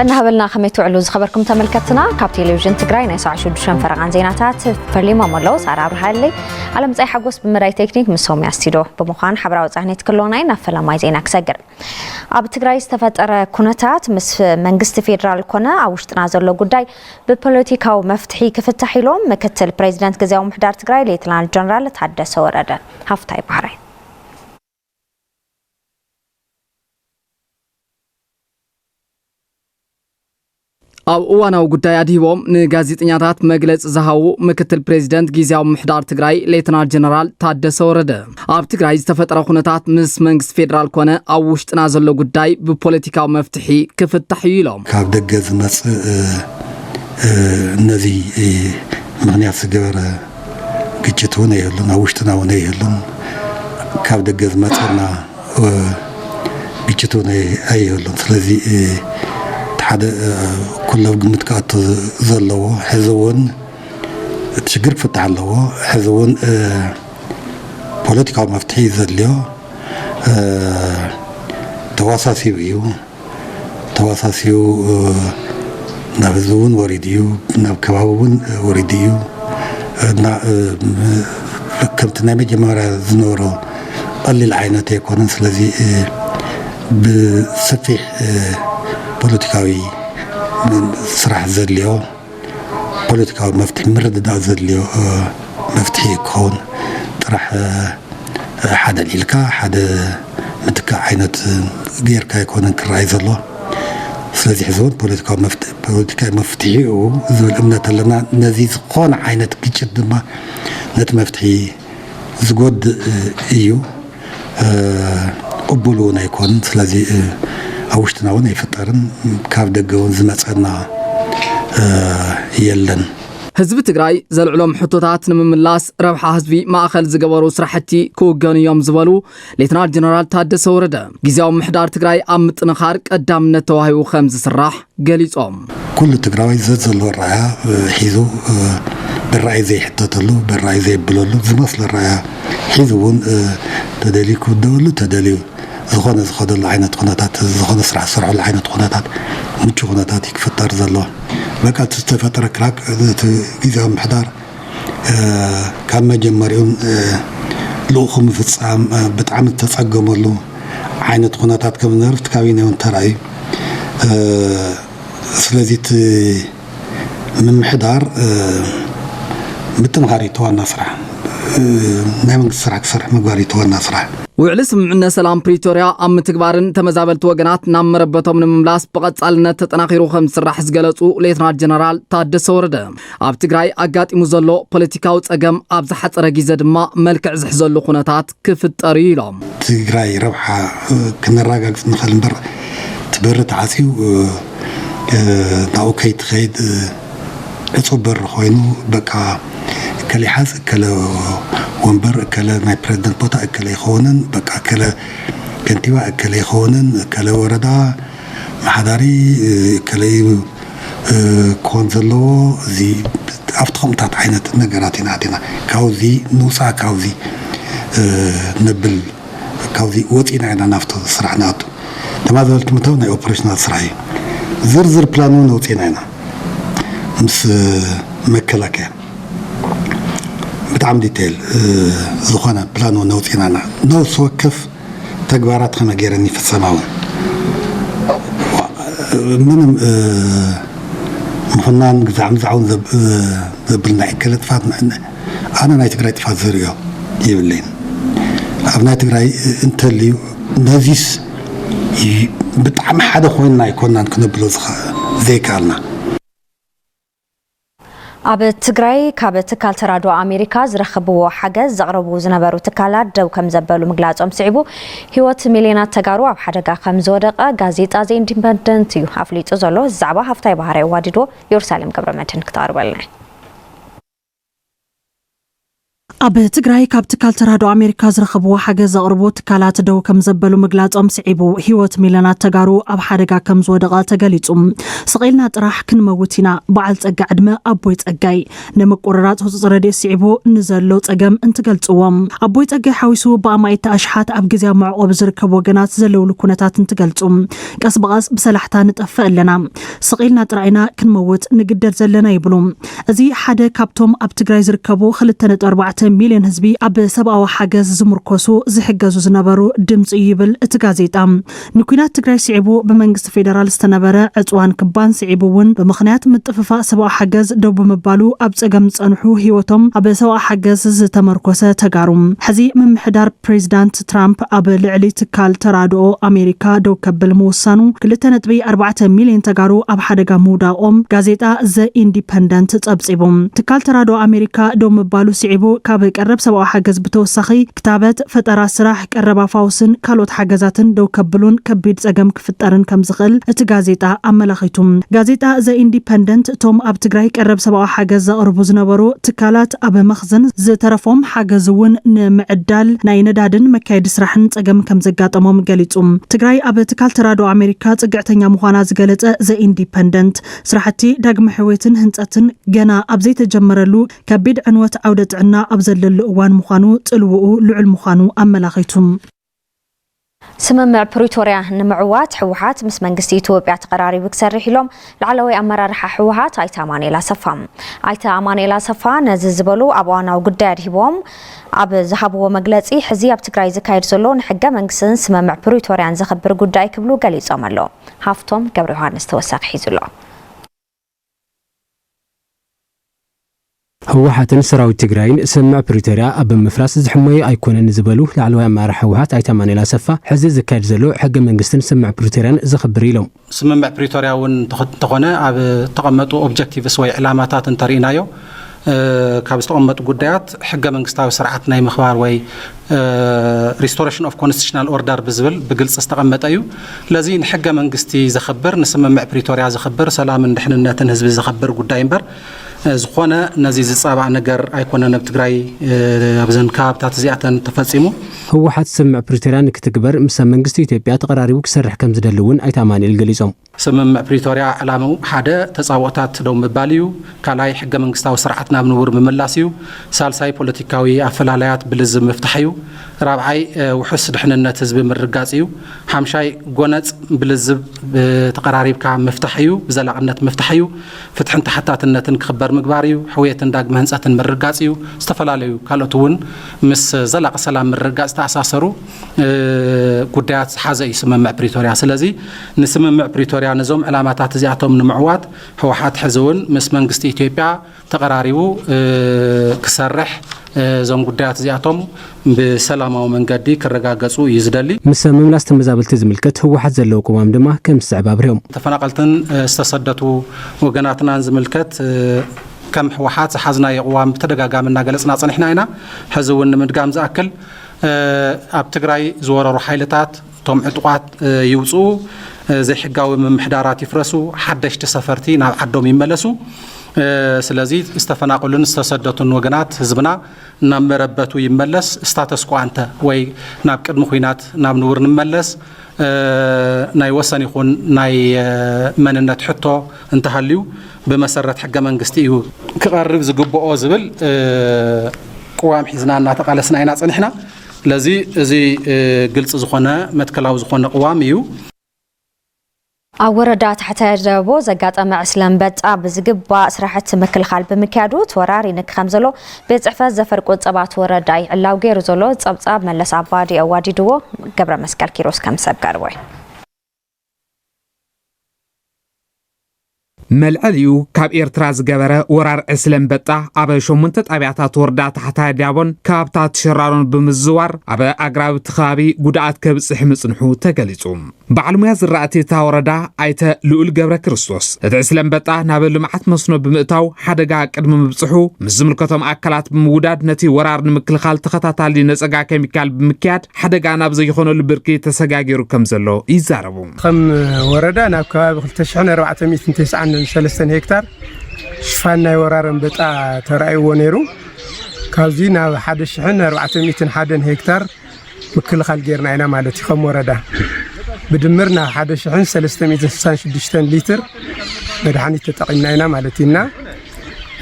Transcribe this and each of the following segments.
እናሃበልና ከመይ ትውዕሉ ዝኸበርኩም ተመልከትና፣ ካብ ቴሌቪዥን ትግራይ ናይ ሰዓት ሽዱሽተ ፈረቓን ዜናታት ፈሊሞም ኣለዉ። ሳራ ኣብርሃለይ፣ ኣለምፀይ ሓጎስ ብመዳይ ቴክኒክ ምስ ሶምያ ስቱዲዮ ብምዃን ሓበራዊ ፃሕነት ክህልወና እዩ። ናብ ፈላማይ ዜና ክሰግር። ኣብ ትግራይ ዝተፈጠረ ኩነታት ምስ መንግስቲ ፌዴራል ኮነ ኣብ ውሽጥና ዘሎ ጉዳይ ብፖለቲካዊ መፍትሒ ክፍታሕ ኢሎም ምክትል ፕሬዚደንት ግዜያዊ ምሕዳር ትግራይ ሌተናል ጀነራል ታደሰ ወረደ። ሃፍታይ ባህራይ። ኣብ እዋናዊ ጉዳይ ኣድሂቦም ንጋዜጠኛታት መግለጺ ዝሃቡ ምክትል ፕሬዚደንት ግዜያዊ ምሕዳር ትግራይ ሌተናል ጀነራል ታደሰ ወረደ፣ ኣብ ትግራይ ዝተፈጠረ ኩነታት ምስ መንግስቲ ፌዴራል ኮነ ኣብ ውሽጥና ዘሎ ጉዳይ ብፖለቲካዊ መፍትሒ ክፍታሕ እዩ ኢሎም። ካብ ደገ ዝመጽእ፣ እ፣ እ፣ ነዚ፣ እ፣ ምኽንያት ዝገበረ ግጭት እውን ኣይህሉን፣ ኣብ ውሽጥና እውን ኣይህሉን። ካብ ደገ ዝመጸና፣ እ፣ ግጭት እውን ኣይ-፣ ኣይህሉን። ስለዚ፣ እ፣ እቲ ሓደ፣ እ፣ ኩሉ ኣብ ግምት ክኣቱ ዘለዎ፣ ሕዚ እውን እቲ ሽግር ክፍታሕ ኣለዎ። ሕዚ እውን፣ እ፣ ፖለቲካዊ መፍትሒ እዩ ዘድልዮ። እ፣ ተዋሳሲቡ እዩ። ተዋሳሲቡ፣ እ፣ ናብ ህዝቢ እውን ወሪዱ እዩ፣ ናብ ከባቢ እውን፣ እ፣ ወሪዱ እዩ። እና፣ እ፣ ም-፣ ከምቲ ናይ መጀመርያ ዝነበሮ ቀሊል ዓይነት ኣይኮነን። ስለዚ፣ እ፣ ብሰፊሕ፣ እ፣ ፖለቲካዊ ስራሕ ዘድልዮ፣ ፖለቲካዊ መፍትሒ፣ ምርድዳእ ዘድልዮ፣ እ፣ መፍትሒ ክኸውን ጥራሕ፣ እ፣ ሓደ ኣልዒልካ ሓደ ምትካእ ዓይነት ጌርካ ኣይኮነን ክረኣይ ዘሎ። ስለዚ ሕዚ እውን ፖለቲካዊ መፍት-፣ ፖለቲካዊ መፍትሒኡ ዝብል እምነት ኣለና። ነዚ ዝኾነ ዓይነት ግጭት ድማ ነቲ መፍትሒ ዝጎድእ እዩ፣ እ፣ ቅቡል እውን ኣይኮንን። ስለዚ፣ እ፣ ኣብ ውሽጥና እውን ኣይፍጠርን፣ ካብ ደገ እውን ዝመፀና፣ እ፣ የለን። ህዝቢ ትግራይ ዘልዕሎም ሕቶታት ንምምላስ ረብሓ ህዝቢ ማእኸል ዝገበሩ ስራሕቲ ክውገኑ እዮም ዝበሉ ሌተናል ጀነራል ታደሰ ወረደ፣ ግዜያዊ ምሕዳር ትግራይ ኣብ ምጥንኻር ቀዳምነት ተዋሂቡ ከም ዝስራሕ ገሊጾም። ኩሉ ትግራዋይ ዘዘለዎ ኣረኣእያ፣ እ፣ ሒዙ፣ እ፣ ብራእይ ዘይሕተተሉ፣ ብራእይ ዘይብለሉ፣ ዝመስሎ ኣረኣእያ ሒዙ እውን፣ እ፣ ተደልዩ ክውደበሉ፣ ተደልዩ ዝኾነ ዝኸደሉ ዓይነት ኩነታት፣ ዝኾነ ስራሕ ዝሰርሐሉ ዓይነት ኩነታት፣ ምቹ ኩነታት እዩ ክፍጠር ዘለዎ። በቃ እቲ ዝተፈጠረ ክራክ፣ እቲ ግዜያዊ ምሕዳር፣ እ፣ ካብ መጀመሪኡን፣ እ፣ ልኡኹ ምፍጻም፣ እ፣ ብጣዕሚ ዝተጸገመሉ ዓይነት ኩነታት ከም ዝነበረ እቲ ካቢነ እውን ተራእዩ። እ፣ ስለዚ እቲ ምምሕዳር፣ እ፣ ምጥንኻር እዩ እቲ ዋና ስራሕ። እ፣ ናይ መንግስቲ ስራሕ ክሰርሕ ምግባር እዩ እቲ ዋና ስራሕ። ውዕሊ ስምምዕነት ሰላም ፕሪቶርያ ኣብ ምትግባርን ተመዛበልቲ ወገናት ናብ መረበቶም ንምምላስ ብቐጻልነት ተጠናኺሩ ከም ዝስራሕ ዝገለጹ ሌተናል ጀነራል ታደሰ ወረደ፣ ኣብ ትግራይ ኣጋጢሙ ዘሎ ፖለቲካዊ ጸገም ኣብ ዝሓጸረ ግዜ ድማ መልክዕ ዝሕዘሉ ኩነታት ክፍጠር እዩ ኢሎም። ትግራይ ረብሓ፣ እ፣ ክነረጋግጽ ንኽእል እምበር፣ እቲ በሪ ተዓጽዩ፣ እ፣ እ፣ ናብኡ ከይትኸይድ፣ እ፣ ዕጹብ በሪ ኮይኑ፣ በቃ፣ እከለ ይሓዝ፣ እከለ ወንበር፣ እከለ ናይ ፕሬዝደንት ቦታ፣ እከለ ይኸውንን፣ በቃ፣ እከለ ከንቲባ፣ እከለ ይኸውንን፣ እከለ ወረዳ መሓዳሪ፣ እ፣ እከለ እዩ፣ እ፣ ክኾን ዘለዎ። እዚ ኣብቲ ከምኡታት ዓይነት ነገራት ኢና ኣቲና። ካብዚ ንውፃእ፣ ካብዚ፣ እ፣ ነብል፣ ካብዚ ወፂና ኢና ናብቲ ስራሕ ንኣቱ። ተመዛበልቲ ምእታው ናይ ኦፕሬሽናል ስራሕ እዩ። ዝርዝር ፕላን እውን ኣውፂእና ኢና ምስ መከላከያ። ብጣዕሚ ዲቴይል፣ እ፣ ዝኾነ ፕላን እውን ኣውፂእና ኢና። ነፍሲ ወከፍ ተግባራት ከመይ ገይረን ይፍፀማ እውን ምንም፣ እ፣ ምኹናን ግዛዕ ምዛዕ እውን ዘብ-፣ እ፣ ዘብል ናይ እከለ ጥፋት ን-፣ ኣነ ናይ ትግራይ ጥፋት ዝርእዮ የብለይን። ኣብ ናይ ትግራይ እንተልዩ ነዚስ ይ-፣ ብጣዕሚ ሓደ ኮይንና ኣይኮንናን ክነብሎ ዝኸ-፣ ዘይከኣልና። ኣብ ትግራይ ካብ ትካል ተራድኦ ኣሜሪካ ዝረኽብዎ ሓገዝ ዘቕረቡ ዝነበሩ ትካላት ደው ከም ዘበሉ ምግላጾም ስዒቡ፣ ህይወት ሚልዮናት ተጋሩ ኣብ ሓደጋ ከም ዝወደቐ ጋዜጣ ዘ ኢንዲፐንደንት እዩ ኣፍሊጡ ዘሎ። እዚ ዛዕባ ሃፍታይ ባህራይ ኣዋዲድዎ፣ የሩሳሌም ገብረመድህን ክተቕርበልና እያ። ኣብ ትግራይ ካብ ትካል ተራድኦ ኣሜሪካ ዝረኸብዎ ሓገዝ ዘቕርቡ ትካላት ደው ከም ዘበሉ ምግላጾም ስዒቡ፣ ህይወት ሚልዮናት ተጋሩ ኣብ ሓደጋ ከም ዝወደቐ ተገሊጹ። ስቕ ኢልና ጥራሕ ክንመውት ኢና፣ በዓል ጸጋ ዕድመ ኣቦይ ጸጋይ። ንምቁርራጽ ህጹጽ ረድኤት ስዒቡ ንዘሎ ጸገም እንትገልጽዎ፣ ኣቦይ ጸጋይ ሓዊሱ ብኣማኢት ኣሽሓት ኣብ ግዜያዊ መዕቆቢ ዝርከቡ ወገናት ዘለውሉ ኩነታት እንትገልጹ፣ ቀስ ብቐስ ብሰላሕታ ንጠፍእ ኣለና። ስቕ ኢልና ጥራይ ኢና ክንመውት ንግደድ ዘለና ይብሉ። እዚ ሓደ ካብቶም ኣብ ትግራይ ዝርከቡ ክልተ ነጥቢ ኣርባዕተ ሚልዮን ህዝቢ ኣብ ሰብኣዊ ሓገዝ ዝምርኮሱ ዝሕገዙ ዝነበሩ ድምፂ እዩ ይብል እቲ ጋዜጣ። ንኲናት ትግራይ ስዒቡ ብመንግስቲ ፌደራል ዝተነበረ ዕፅዋን ክባን ስዒቡ እውን ብምኽንያት ምጥፍፋእ ሰብኣዊ ሓገዝ ደው ብምባሉ ኣብ ፀገም ዝፀንሑ ህይወቶም ኣብ ሰብኣዊ ሓገዝ ዝተመርኮሰ ተጋሩ። ሕዚ ምምሕዳር ፕሬዚዳንት ትራምፕ ኣብ ልዕሊ ትካል ተራድኦ ኣሜሪካ ደው ከብል ምውሳኑ ክልተ ነጥቢ ኣርባዕተ ሚልዮን ተጋሩ ኣብ ሓደጋ ምውዳቖም ጋዜጣ ዘ ኢንዲፐንደንት ጸብጺቡ። ትካል ተራድኦ ኣሜሪካ ደው ምባሉ ስዒቡ ካብ ቀረብ ሰብኣዊ ሓገዝ ብተወሳኺ ክታበት፣ ፈጠራ ስራሕ፣ ቀረባ ፋውስን ካልኦት ሓገዛትን ደው ከብሉን ከቢድ ጸገም ክፍጠርን ከም ዝኽእል እቲ ጋዜጣ ኣመላኺቱ። ጋዜጣ ዘ ኢንዲፐንደንት እቶም ኣብ ትግራይ ቀረብ ሰብኣዊ ሓገዝ ዘቕርቡ ዝነበሩ ትካላት ኣብ መኽዘን ዝተረፎም ሓገዝ እውን ንምዕዳል ናይ ነዳድን መካየዲ ስራሕን ጸገም ከም ዘጋጠሞም ገሊጹ። ትግራይ ኣብ ትካል ተራድኦ ኣሜሪካ ጽግዕተኛ ምዃና ዝገለጸ ዘ ኢንዲፐንደንት፣ ስራሕቲ ዳግመ ሕውየትን ህንጸትን ገና ኣብ ዘይተጀመረሉ ከቢድ ዕንወት ዓውደ ጥዕና ኣብ ዘለሉ እዋን ምዃኑ ጽልውኡ ልዑል ምዃኑ ኣመላኺቱ። ስምምዕ ፕሪቶርያ ንምዕዋት ህወሓት ምስ መንግስቲ ኢትዮጵያ ተቐራሪቡ ክሰርሕ ኢሎም ላዕለዋይ ኣመራርሓ ህወሓት ኣይተ ኣማኑኤል ኣሰፋ። ኣይተ ኣማኑኤል ኣሰፋ ነዚ ዝበሉ ኣብ እዋናዊ ጉዳይ ኣድሂቦም ኣብ ዝሃብዎ መግለፂ፣ ሕዚ ኣብ ትግራይ ዝካየድ ዘሎ ንሕገ መንግስትን ስምምዕ ፕሪቶርያን ዘኽብር ጉዳይ ክብሉ ገሊፆም ኣለዉ። ሃፍቶም ገብረ ዮሃንስ ተወሳኺ ሒዙ ኣሎ። ህወሓትን ሰራዊት ትግራይን ስምምዕ ፕሪቶርያ ኣብ ምፍራስ ዝሕመዩ ኣይኮነን ዝበሉ ላዕለዋይ ኣመራርሓ ህወሓት ኣይተ ኣማኑኤል ኣሰፋ፣ ሕዚ ዝካየድ ዘሎ ሕገ መንግስትን ስምምዕ ፕሪቶርያን ዘኽብር ኢሎም። ስምምዕ ፕሪቶርያ እውን እንተኾ- እንተኾነ ኣብ ተቐመጡ ኦብጀክቲቭስ ወይ ዕላማታት እንተርኢናዮ፣ እ፣ ካብ ዝተቐመጡ ጉዳያት ሕገ መንግስታዊ ስርዓት ናይ ምኽባር ወይ ሪስቶሬሽን ኦፍ ኮንስቲቱሽናል ኦርደር ብዝብል ብግልፂ ዝተቐመጠ እዩ። ስለዚ ንሕገ መንግስቲ ዘኽብር፣ ንስምምዕ ፕሪቶርያ ዘኽብር፣ ሰላምን ድሕንነትን ህዝቢ ዘኽብር ጉዳይ እምበር፣ እ፣ ዝኾነ ነዚ ዝፃባእ ነገር ኣይኮነን ኣብ ትግራይ፣ እ፣ ኣብዘን ከባብታት እዚኣተን ተፈፂሙ። ህወሓት ስምምዕ ፕሪቶርያ ንክትግበር ምስ መንግስቲ ኢትዮጵያ ተቐራሪቡ ክሰርሕ ከም ዝደሊ እውን ኣይተ ኣማኑኤል ገሊፆም። ስምምዕ ፕሪቶርያ ዕላምኡ ሓደ ተፃብኦታት ደው ምባል እዩ። ካልኣይ ሕገ መንግስታዊ ስርዓት ናብ ንቡር ምምላስ እዩ። ሳልሳይ ፖለቲካዊ ኣፈላላያት ብልዝብ ምፍታሕ እዩ። ራብዓይ፣ እ፣ ውሑስ ድሕንነት ህዝቢ ምርጋፅ እዩ። ሓምሻይ ጎነፅ ብልዝብ፣ እ፣ ተቐራሪብካ ምፍታሕ እዩ፣ ብዘላቕነት ምፍታሕ እዩ። ፍትሕን ተሓታትነትን ክኽበር ምግባር እዩ። ሕውየትን ዳግመ ህንፀትን ምርጋፅ እዩ። ዝተፈላለዩ ካልኦት እውን ምስ ዘላቒ ሰላም ምርጋፅ ዝተኣሳሰሩ፣ እ፣ ጉዳያት ዝሓዘ እዩ ስምምዕ ፕሪቶርያ። ስለዚ ንስምምዕ ፕሪቶርያ ነዞም ዕላማታት እዚኣቶም ንምዕዋት ህወሓት ሕዚ እውን ምስ መንግስቲ ኢትዮጵያ ተቐራሪቡ፣ እ፣ ክሰርሕ፣ እ፣ እዞም ጉዳያት እዚኣቶም ብሰላማዊ መንገዲ ክረጋገፁ እዩ ዝደሊ። ምስ ምምላስ ተመዛበልቲ ዝምልከት ህወሓት ዘለዎ ቅዋም ድማ ከም ዝስዕብ ኣብሪሆም። ተፈናቐልትን፣ እ፣ ዝተሰደቱ ወገናትናን ዝምልከት፣ እ፣ ከም ህወሓት ዝሓዝናዮ ቅዋም ብተደጋጋሚ እናገለፅና ፀኒሕና ኢና። ሕዚ እውን ንምድጋም ዝኣክል፣ እ፣ ኣብ ትግራይ ዝወረሩ ሓይልታት እቶም ዕጡቓት፣ እ፣ ይውፅኡ፣ እ፣ ዘይሕጋዊ ምምሕዳራት ይፍረሱ፣ ሓደሽቲ ሰፈርቲ ናብ ዓዶም ይመለሱ። እ፣ ስለዚ ዝተፈናቐሉን ዝተሰደቱን ወገናት ህዝብና ናብ መረበቱ ይመለስ። ስታተስ ኮ ኣንተ ወይ ናብ ቅድሚ ኲናት ናብ ንቡር ንመለስ። እ፣ ናይ ወሰን ይኹን ናይ፣ እ፣ መንነት ሕቶ እንተሃልዩ ብመሰረት ሕገ መንግስቲ እዩ ክቐርብ ዝግብኦ ዝብል፣ እ፣ ቅዋም ሒዝና እናተቓለስና ኢና ጸኒሕና። ስለዚ እዚ፣ እ፣ ግልፂ ዝኾነ መትከላዊ ዝኾነ ቅዋም እዩ። ኣብ ወረዳ ታሕታይ ደቦ ዘጋጠመ ዕስለ ኣንበጣ ብዝግባእ ስራሕቲ ምክልኻል ብምክያዱ ተወራሪ ንክ ከም ዘሎ ቤት ፅሕፈት ዘፈር ቁጠባ እቲ ወረዳ ይዕላው ገይሩ ዘሎ ፀብፃብ መለስ ኣባዲ ኣዋዲድዎ። ገብረ መስቀል ኪሮስ ከም ሰብ ቀርቦ እዩ። መልዐሊኡ ካብ ኤርትራ ዝገበረ ወራር ዕስለ ኣንበጣ ኣብ ሸሞንተ ጣብያታት ወረዳ ታሕታይ ዳቦን ከባብታት ሽራሮን ብምዝዋር ኣብ ኣግራብ እቲ ከባቢ ጉድኣት ከብፅሕ ምፅንሑ ተገሊፁ። በዓል ሙያ ዝራእቲ እታ ወረዳ ኣይተ ልኡል ገብረ ክርስቶስ፣ እቲ ዕስለ ኣንበጣ ናብ ልምዓት መስኖ ብምእታው ሓደጋ ቅድሚ ምብፅሑ ምስ ዝምልከቶም ኣካላት ብምውዳድ ነቲ ወራር ንምክልኻል ተኸታታሊ ነፀጋ ኬሚካል ብምክያድ ሓደጋ ናብ ዘይኾነሉ ብርኪ ተሰጋጊሩ ከም ዘሎ ይዛረቡ። ከም ወረዳ ናብ ከባቢ ክልተ ሽሕን ኣርባዕተ ሚእትን ተስዓን ሰለስተን ሄክታር ሽፋን ናይ ወራር ኣንበጣ ተራእይዎ ነይሩ። ካብዚ ናብ ሓደ ሽሕን ኣርባዕተ ሚእትን ሓደን ሄክታር ምክልኻል ጌርና ኢና ማለት እዩ። ከም ወረዳ ብድምር ናብ ሓደ ሽሕን ሰለስተ ሚእትን ስሳን ሽዱሽተን ሊትር መድሓኒት ተጠቒምና ኢና ማለት እዩ። እና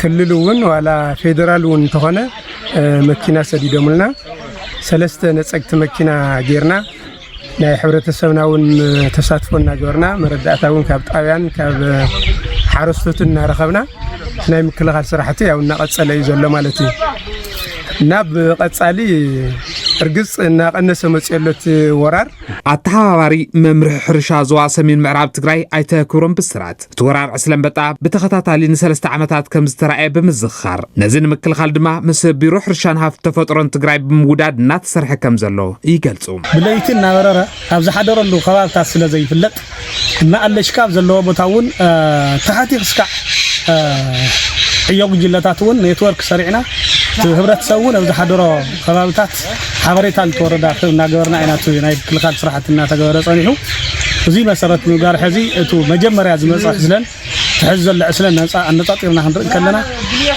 ክልል እውን ዋላ ፌደራል እውን እንተኾነ፣ እ፣ መኪና ሰዲዶምልና፣ ሰለስተ ነጸግቲ መኪና ጌርና፣ ናይ ሕብረተሰብና እውን ተሳትፎ እናገበርና፣ መረዳእታ እውን ካብ ጣብያን ካብ ሓረስቶትን እናረኸብና፣ ናይ ምክልኻል ስራሕቲ ያው እናቐጸለ እዩ ዘሎ ማለት እዩ። እና ብቐጻሊ እርግጽ እናቐነሰ መፅዮ ኣሎ እቲ ወራር። ኣተሓባባሪ መምርሒ ሕርሻ ዞባ ሰሜን ምዕራብ ትግራይ ኣይተ ክብሮም ብስራት፣ እቲ ወራር ዕስለ ኣንበጣ ብተኸታታሊ ንሰለስተ ዓመታት ከም ዝተራእየ ብምዝኽኻር፣ ነዚ ንምክልኻል ድማ ምስ ቢሮ ሕርሻን ሃፍቲ ተፈጥሮን ትግራይ ብምውዳድ እናተሰርሐ ከም ዘሎ ይገልጹ። ብለይቲ እናበረረ ኣብ ዝሓደረሉ ከባብታት ስለ ዘይፍለጥ፣ እናኣለሽካ ኣብ ዘለዎ ቦታ እውን፣ እ፣ ተሓቲ ክስካዕ፣ እ፣ ዕዮ ጉጅለታት እውን ኔትወርክ ሰሪዕና፣ እቲ ህብረተሰብ እውን ኣብ ዝሓደሮ ከባብታት ሓበሬታ ልትወረዳ እናገበርና ኢና። እቲ ናይ ምክልኻል ስራሕቲ እናተገበረ ጸኒሑ። እዚ መሰረት ምግባር ሕዚ እቱ መጀመርያ ዝመጽእ ዕስለን፣ ትሕዚ ዘሎ ዕስለን ነጻ ኣነጻጺርና ክንርኢ ከለና፣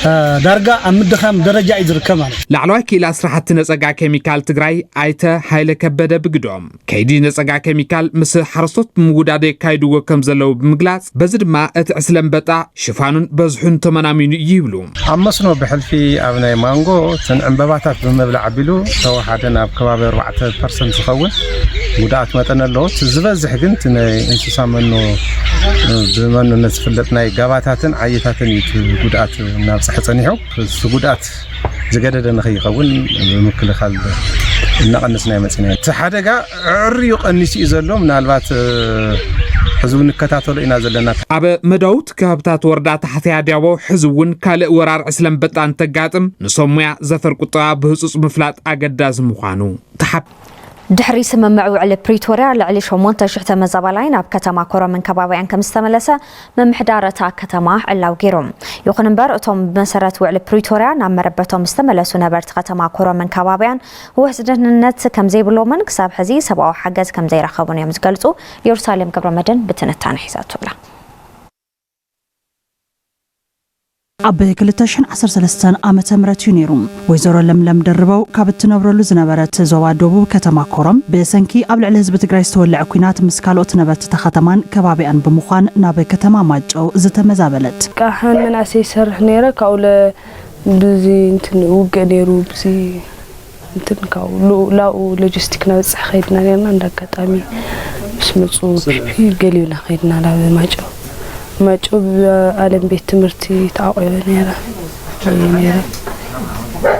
እ፣ ዳርጋ ኣብ ምድኻም ደረጃ እዩ ዝርከብ ማለት እዩ። ላዕለዋይ ክኢላ ስራሕቲ ነጸጋ ኬሚካል ትግራይ ኣይተ ሃይለ ከበደ ብግዶም፣ ከይዲ ነጸጋ ኬሚካል ምስ ሓረስቶት ብምውዳድ የካይድዎ ከም ዘለዉ ብምግላጽ፣ በዚ ድማ እቲ ዕስለ ኣንበጣ ሽፋኑን በዝሑን ተመናሚኑ እዩ ይብሉ። ኣብ መስኖ ብሕልፊ ኣብ ናይ ማንጎ እተን ዕምበባታት ብምብላዕ ኣቢሉ ተወሓደ ናብ ከባቢ ኣርባዕተ ፐርሰንት ዝኸውን ጉድኣት መጠን ኣለዎ። እቲ ዝበዝሕ ግን እቲ ናይ እንስሳ መኖ፣ ብመኖነት ዝፍለጥ ናይ ጋባታትን ዓየታትን እዩ እቲ ጉድኣት እናብፅሐ ፀኒሑ። እቲ ጉድኣት ዝገደደ ንኸይኸውን ብምክልኻል እናቐነስና ኢና መፂና። እቲ ሓደጋ ኣዕርዩ ቀኒሱ እዩ ዘሎ። ምናልባት፣ እ፣ ሕዚ እውን ንከታተሎ ኢና ዘለና። ኣብ መዳውት ከባብታት ወረዳ ታሕተያ ዲያቦ ሕዚ እውን ካልእ ወራር ዕስለ ኣንበጣ እንተጋጥም፣ ንሰብ ሞያ ዘፈር ቁጠባ ብህጹጽ ምፍላጥ ኣገዳሲ ምዃኑ ተሓብ ድሕሪ ስምምዕ ውዕሊ ፕሪቶርያ፣ ልዕሊ ሸሞንተ ሽሕ ተመዛባላይ ናብ ከተማ ኮረምን ከባቢያን ከም ዝተመለሰ ምምሕዳር እታ ከተማ ዕላው ገይሩ። ይኹን እምበር፣ እቶም ብመሰረት ውዕሊ ፕሪቶርያ ናብ መረበቶም ዝተመለሱ ነበርቲ ከተማ ኮረምን ከባቢያን ውሕስ ደህንነት ከም ዘይብሎምን ክሳብ ሕዚ ሰብኣዊ ሓገዝ ከም ዘይረኸቡን እዮም ዝገልጹ። ኢየሩሳሌም ገብረመድህን ብትንታነ ሒዛቶ ኣላ። ኣብ ክልተ ሽሕን ዓሰርተ ሰለስተን ዓመተ ምህረት እዩ ነይሩ። ወይዘሮ ለምለም ደርበው ካብ እትነብረሉ ዝነበረት ዞባ ደቡብ ከተማ ኮረም፣ ብሰንኪ ኣብ ልዕሊ ህዝቢ ትግራይ ዝተወልዐ ኲናት ምስ ካልኦት ነበርቲ እታ ከተማን ከባቢኣን ብምዃን ናብ ከተማ ማጨው ዝተመዛበለት። ካሕን መናእሰይ ይሰርሕ ነይረ፣ ካብኡ ለ-፣ ብዚ እንትን ውግእ ነይሩ፣ ብዚ እንትን ካብኡ ሉ-፣ ላኡ ሎጂስቲክ ናበፅሕ ኸይድና ነርና። እንዳ ኣጋጣሚ ምስ መፁ ፒፒ ገሊኡና ኸይድና ናብ ማጨው። ማጨው ብኣለም ቤት ትምህርቲ ተዓቆበ ነይረ፣ ነይረ።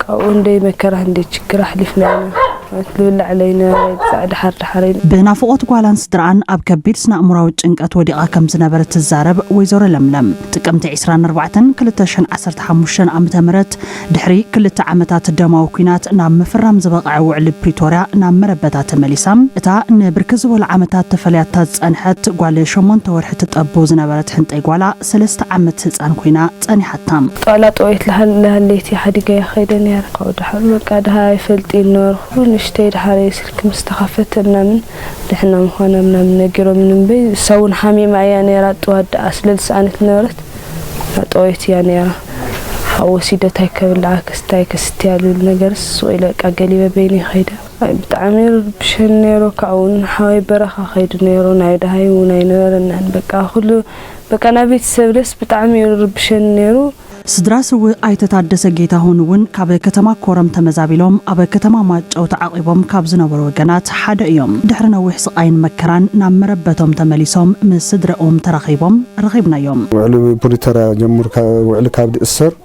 ካብኡ እንደይ መከራ፣ እንደይ ችግር ኣሕሊፍና ኢና። ዝብላዕ ለይነ፣ ብዛዕ ድሓር ድሓር። ብናፍቆት ጓላን ስድራኣን ኣብ ከቢድ ስነ-ኣእምሮኣዊ ጭንቀት ወዲቓ ከም ዝነበረት ትዛረብ ወይዘሮ ለምለም፣ ጥቅምቲ ዕስራን ኣርባዕተን ክልተ ሽሕን ዓሰርተ ሓሙሽተን ዓመተ ምህረት፣ ድሕሪ ክልተ ዓመታት ደማዊ ኲናት፣ ናብ ምፍራም ዝበቕዐ ውዕሊ ፕሪቶርያ ናብ መረበታ ተመሊሳ። እታ ንብርክት ዝበሉ ዓመታት ተፈልያታ ዝጸንሐት ጓል ሸሞንተ ወርሒ ትጠቡ ዝነበረት ሕንጠይ ጓላ፣ ሰለስተ ዓመት ህጻን ኮይና ጸኒሓታ። ጣላ ጠወይት ለሃል-፣ ለሃለይቲ ሓዲገያ ኸይደ ነይረ። ካብኡ ድሓር በቃ ድሃ ኣይፈልጥ ነበርኩ። ንእሽተይ ድሓር ስልኪ ምስ ተኸፈተ ምናምን ድሕና ምዃና ምናምን ነጊሮምኒ እምበይ፣ እሳ እውን ሓሚማ እያ ነይራ፣ ጥዋት ደኣ ስለ ዝሰኣነት ነበረት። ጠወይት እያ ነይራ። ሓው ወሲደ ታይ ከብልዓ ክስታይ ከስትያ ልብል ነገርስ ስቕ ኢለ በቃ ገሊበ በይነይ ኸይደ። ኣይ፣ ብጣዕሚ ይርብሸኒ ነይሩ። ካብኡ እውን ሓወይ በረኻ ኸይዱ ነይሩ። ናይ ደሃይ እውን ኣይነበረናን። በቃ ኩሉ፣ በቃ ናይ ቤተሰብ ደስ ብጣዕሚ ይርብሸኒ ነይሩ። ስድራ ስውእ ኣይተ ታደሰ ጌታሁን እውን ካብ ከተማ ኮረም ተመዛቢሎም ኣብ ከተማ ማጨው ተዓቒቦም ካብ ዝነበሩ ወገናት ሓደ እዮም። ድሕሪ ነዊሕ ስቓይን መከራን ናብ መረበቶም ተመሊሶም ምስ ስድረኦም ተራኺቦም ረኺብናዮም። ውዕሊ ፕሪቶርያ ጀምሩ፣ ካ-፣ ውዕሊ ካብ ድእሰር፣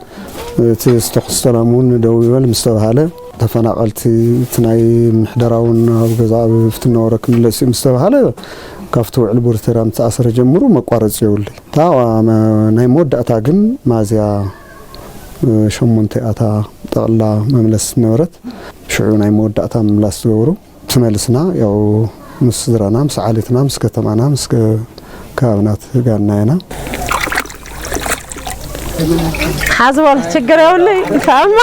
እቲ ዝተኹስ ሰላም እውን ደው ይበል ምስ ተባሃለ፣ ተፈናቐልቲ እቲ ናይ ምሕደራ እውን ኣብ ገዛ ኣብ ፍትነወረ ክንለስ እዩ ምስ ተባሃለ፣ ካብቲ ውዕሊ ፕሪቶርያ ምስ ተኣሰረ ጀምሩ መቋረፂ የብሉይ። እታ ዋ-፣ መ-፣ ናይ መወዳእታ ግን ሚያዝያ፣ እ፣ ሸሞንተ እያ እታ ጠቕላላ መምለስ ዝነበረት። ሽዑ ናይ መወዳእታ ምምላስ ዝገብሩ። ተመልስና፣ ያው ምስ ስድራና፣ ምስ ዓሌትና፣ ምስ ከተማና፣ ምስ ከ-፣ ከባብና ተጋና ኢና። ሓዝቦል ችግር የብሉይ፣ ይሰማ።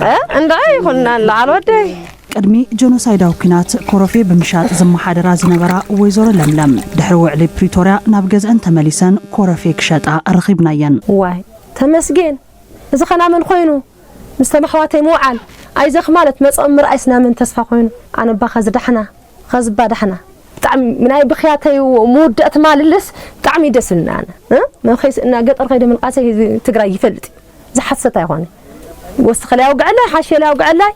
እ? እንዳ ይኹንና ለዓል ወደይ። ቅድሚ ጀኖሳይዳዊ ኲናት ኮረፌ ብምሻጥ ዝመሓደራ ዝነበራ ወይዘሮ ለምለም፣ ድሕሪ ውዕሊ ፕሪቶርያ ናብ ገዝአን ተመሊሰን ኮረፌ ክሸጣ ረኺብናየን። ዋይ፣ ተመስገን። እዚ ኸና መን ኾይኑ? ምስ ተማሕዋተይ ምውዓል ኣይዘኽ ማለት መጸኦም ምርኣይስ ናመን ተስፋ ኮይኑ ኣነባ ኸዚ ዳሕና ኸዝባ ዳሕና ብጣዕሚ ናይ ብኽያተይ ምውደእት ማልልስ ብጣዕሚ ደስ እልና ኣነ እ? መኸይስ እና ገጠር ከይደ ምልቃሰይ ህዝቢ ትግራይ ይፈልጥ እዩ። ዝሓሰት ኣይኾነ ወስኸ ላይ ኣውግዐላይ ሓሸ ላይ ኣውግዐላይ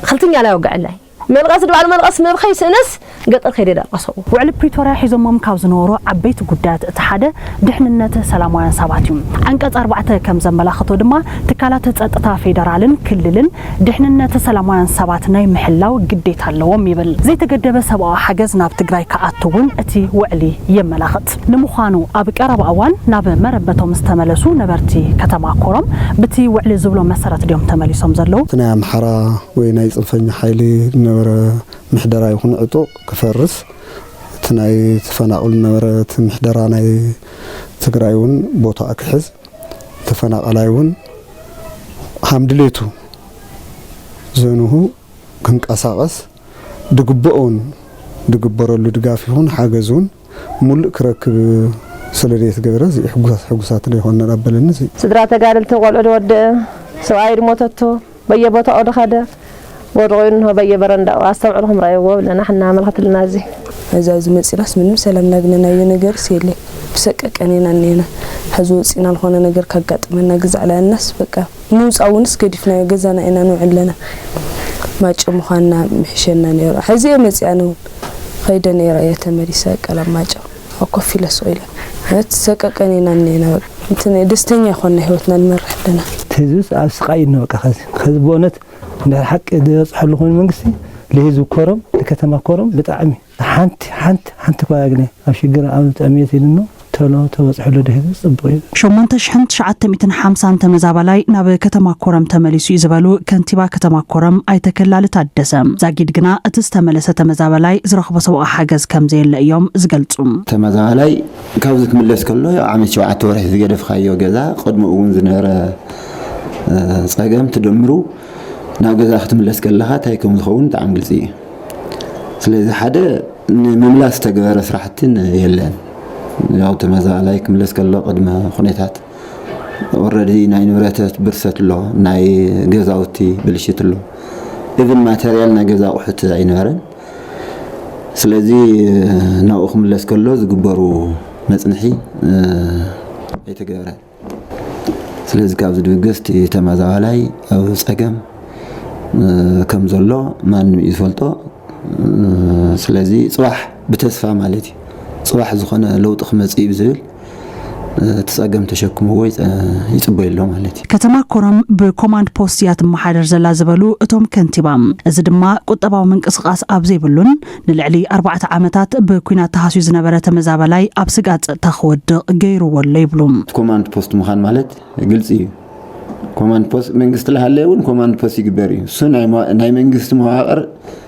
ክልትኛ ላይ ኣውግዐላይ መልቐስ ድባል መልቐስ መብኸይ ስእነስ ገጠር ከይደ ዳልቀሰዎ። ውዕሊ ፕሪቶርያ ሒዞሞም ካብ ዝነበሩ ዓበይቲ ጉዳያት እቲ ሓደ ድሕንነት ሰላማውያን ሰባት እዩ። ዓንቀጽ ኣርባዕተ ከም ዘመላኽቶ ድማ ትካላት ጸጥታ ፌደራልን ክልልን ድሕንነት ሰላማውያን ሰባት ናይ ምሕላው ግዴታ ኣለዎም ይብል። ዘይተገደበ ሰብኣዊ ሓገዝ ናብ ትግራይ ክኣቱ እውን እቲ ውዕሊ የመላኽት። ንምዃኑ ኣብ ቀረባ እዋን ናብ መረበቶም ዝተመለሱ ነበርቲ ከተማ ኮረም ብቲ ውዕሊ ዝብሎ መሰረት ድዮም ተመሊሶም ዘለዉ? እቲ ናይ ኣምሓራ ወይ ናይ ጽንፈኛ ሓይሊ ዝነበረ ምሕደራ ይኹን ዕጡቕ ክፈርስ፣ እቲ ናይ ተፈናቕሉ ዝነበረ እቲ ምሕደራ ናይ ትግራይ እውን ቦታ ክሕዝ፣ ተፈናቓላይ እውን ሃም ድሌቱ ዘንሁ ክንቀሳቐስ ድግብኦን ድግበረሉ ድጋፍ ይኹን ሓገዝ እውን ሙሉእ ክረክብ ስለ ዘይተገበረ እዚ ሕጉሳት ሕጉሳት ዘይኮንና ዳበለኒ እዚ ስድራ ተጋደልቲ ቆልዑ ዝወደአ ሰብኣይ ድሞተቶ በየቦታኡ ድኸደ ወድቑ እንሆ በየበረንዳኡ ኣስተውዕልኹም ረኣይዎ ብለና ሕና መልኸትልና እዚ ነዚ ኣብዚ መፂናስ ምንም ሰላም ናግነናዮ ነገርስ የለ ብሰቀቀን ኢና እኒና ሕዚ ወፂና ዝኾነ ነገር ካጋጥመና ግዛዕ ላያናስ በቃ ምውፃእ እውንስ ገዲፍናዮ ገዛና ኢና ንውዕል ኣለና። ማጨ ምዃንና ምሕሸና ነይሩ። ሕዚ እየ መፂኣ ኣነ እውን ኸይደ ነይረ እየ ተመሊሰ ቀለም ማጨ ኣብ ኮፍ ኢለ ስቕ ኢለ እቲ ሰቀቀን ኢና እኒና በቃ እንትን ደስተኛ ይኾንና ህይወትና ንመርሕ ኣለና። ህዝብስ ኣብ ስቓይ እዩ በቃ ኸዚ ኸዚ ብእውነት እንድሕር ሓቂ ዝበፅሐሉ ኮይኑ መንግስቲ ንህዝቢ ኮረም ንከተማ ኮረም ብጣዕሚ ሓንቲ ሓንቲ ሓንቲ እኳ ያግነ ኣብ ሽግር ኣብ ጥዕምየት ኢልኖ ተሎ ተበፅሐሉ ድሕሪ ፅቡቅ እዩ። ሸሞንተ ሽሕን ትሽዓተ ሚእትን ሓምሳን ተመዛባላይ ናብ ከተማ ኮረም ተመሊሱ እዩ ዝበሉ ከንቲባ ከተማ ኮረም ኣይተ ከላሊ ታደሰ፣ ዛጊድ ግና እቲ ዝተመለሰ ተመዛባላይ ዝረኽቦ ሰብኣዊ ሓገዝ ከም ዘየለ እዮም ዝገልጹ። ተመዛባላይ ካብዚ ክምለስ ከሎ ኣብ ዓመት ሸውዓተ ወርሒ ዝገደፍካዮ ገዛ ቅድሚ እውን ዝነበረ እ፣ ጸገም ትደምሩ ናብ ገዛ ክትምለስ ከለኻ እንታይ ከም ዝኸውን ብጣዕሚ ግልፂ እዩ። ስለዚ ሓደ ንምምላስ ዝተገበረ ስራሕትን የለን። ያው ተመዛባላይ ክምለስ ከሎ ቅድመ ኩነታት ኦረዲ ናይ ንብረተት ብርሰት ኣሎ፣ ናይ ገዛውቲ ብልሽት ኣሎ፣ ኢቭን ማተርያል ናይ ገዛ ኣቑሑት ኣይነበረን። ስለዚ ናብኡ ክምለስ ከሎ ዝግበሩ መፅንሒ እ፣ ኣይተገበረን። ስለዚ ካብዚ ድብገስ እቲ ተመዛባላይ ኣብ ፀገም እ፣ ከም ዘሎ ማንም እዩ ዝፈልጦ። እ፣ ስለዚ ፅባሕ ብተስፋ ማለት እዩ ፅባሕ ዝኾነ ለውጢ ክመፅእ እዩ ብዝብል እ፣ እቲ ፀገም ተሸክምዎ ይፀ- ይፅበዩ ኣሎ ማለት እዩ። ከተማ ኮረም ብኮማንድ ፖስት እያ ትመሓደር ዘላ ዝበሉ እቶም ከንቲባ፣ እዚ ድማ ቁጠባዊ ምንቅስቃስ ኣብ ዘይብሉን ንልዕሊ ኣርባዕተ ዓመታት ብኲናት ተሃስዩ ዝነበረ ተመዛባላይ ኣብ ስግኣት ጸጥታ ክወድቕ ገይርዎ ኣሎ ይብሉ። እቲ ኮማንድ ፖስት ምዃን ማለት ግልፂ እዩ። ኮማንድ ፖስት መንግስቲ ለሃለየ እውን ኮማንድ ፖስት ይግበር እዩ። እሱ ናይ ማ- ናይ መንግስቲ መዋቕር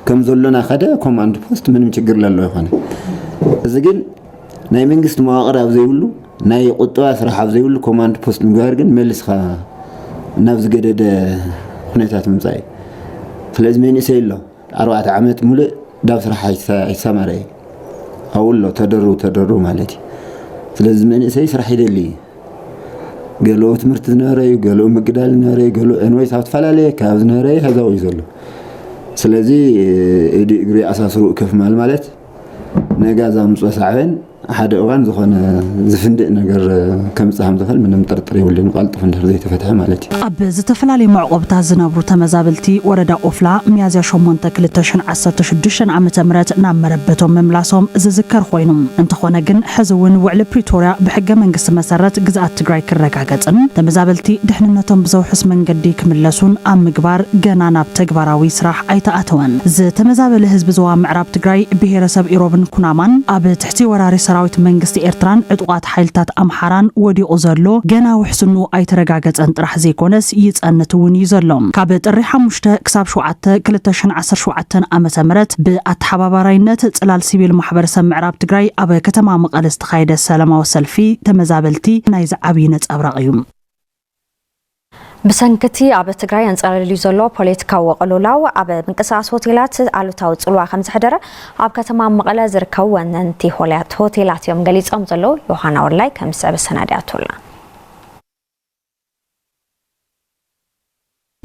ከም ዘሎና ከደ ኮማንድ ፖስት ምንም ችግር ለሎ ይኾነ። እዚ ግን ናይ መንግስቲ መዋቕር ኣብ ዘይብሉ ናይ ቁጠባ ስራሕ ኣብ ዘይብሉ ኮማንድ ፖስት ምግባር ግን መልስኻ ናብ ዝገደደ ኩነታት ምምፃእ እዩ። ስለዚ መንእሰይ ኣሎ ኣርባዕተ ዓመት ሙሉእ ዳብ ስራሕ ኣይተሰማረየ ኣብኡ ኣሎ ተደሩ ተደሩ ማለት እዩ። ስለዚ መንእሰይ ስራሕ ይደሊ እዩ። ገለኡ ትምህርቲ ዝነበረ እዩ፣ ገለኡ ምግዳል ዝነበረ እዩ፣ ገለኡ ዕንወይስ ኣብ ዝተፈላለየ ከባቢ ዝነበረ እዩ፣ ሀዛው እዩ ዘሎ። ስለዚ ኢዱ እግሪ ኣሳስሩ ከፍ ማል ማለት ነጋዛ ምፅኦ ሳዕበን ሓደ እዋን ዝኾነ ዝፍንድእ ነገር ከምፅእ ከም ዝኽእል ምንም ጥርጥር የብሉን፣ ቋልጥፍ እንድሕር ዘይተፈትሐ ማለት እዩ። ኣብ ዝተፈላለዩ መዕቆብታት ዝነብሩ ተመዛበልቲ ወረዳ ኦፍላ ሚያዝያ ሸሞንተ ክልተ ሽሕን ዓሰርተ ሽዱሽተን ዓመተ ምህረት ናብ መረበቶም ምምላሶም ዝዝከር ኮይኑ፣ እንተኾነ ግን ሕዚ እውን ውዕሊ ፕሪቶርያ ብሕገ መንግስቲ መሰረት ግዝኣት ትግራይ ክረጋገፅን ተመዛበልቲ ድሕንነቶም ብዘውሕስ መንገዲ ክምለሱን ኣብ ምግባር ገና ናብ ተግባራዊ ስራሕ ኣይተኣተወን። ዝተመዛበለ ህዝቢ ዞባ ምዕራብ ትግራይ ብሄረሰብ ኢሮብን ኩናማን ኣብ ትሕቲ ወራሪ ሰራዊት መንግስቲ ኤርትራን ዕጡቓት ሓይልታት ኣምሓራን ወዲቑ ዘሎ ገና ውሕስንኡ ኣይተረጋገጸን ጥራሕ ዘይኮነስ ይጸንት እውን እዩ ዘሎ። ካብ ጥሪ ሓሙሽተ ክሳብ ሸውዓተ ክልተ ሽሕን ዓሰርተ ሸውዓተን ዓመተ ምህረት ብኣተሓባባራይነት ጽላል ሲቪል ማሕበረሰብ ምዕራብ ትግራይ ኣብ ከተማ መቐለ ዝተኻየደ ሰላማዊ ሰልፊ ተመዛበልቲ ናይዚ ዓብዪ ነጸብራቕ እዩ። ብሰንኪ እቲ ኣብ ትግራይ ኣንጸላልዩ ዘሎ ፖለቲካዊ ቅልውላው ኣብ ምንቅስቓስ ሆቴላት ኣሉታዊ ጽልዋ ከም ዘሕደረ ኣብ ከተማ መቐለ ዝርከቡ ወነንቲ ሆላ- ሆቴላት እዮም ገሊጾም ዘለዉ። ዮሃና ወላይ ከም ዝስዕብ ኣሰናዲኣቶ ኣላ።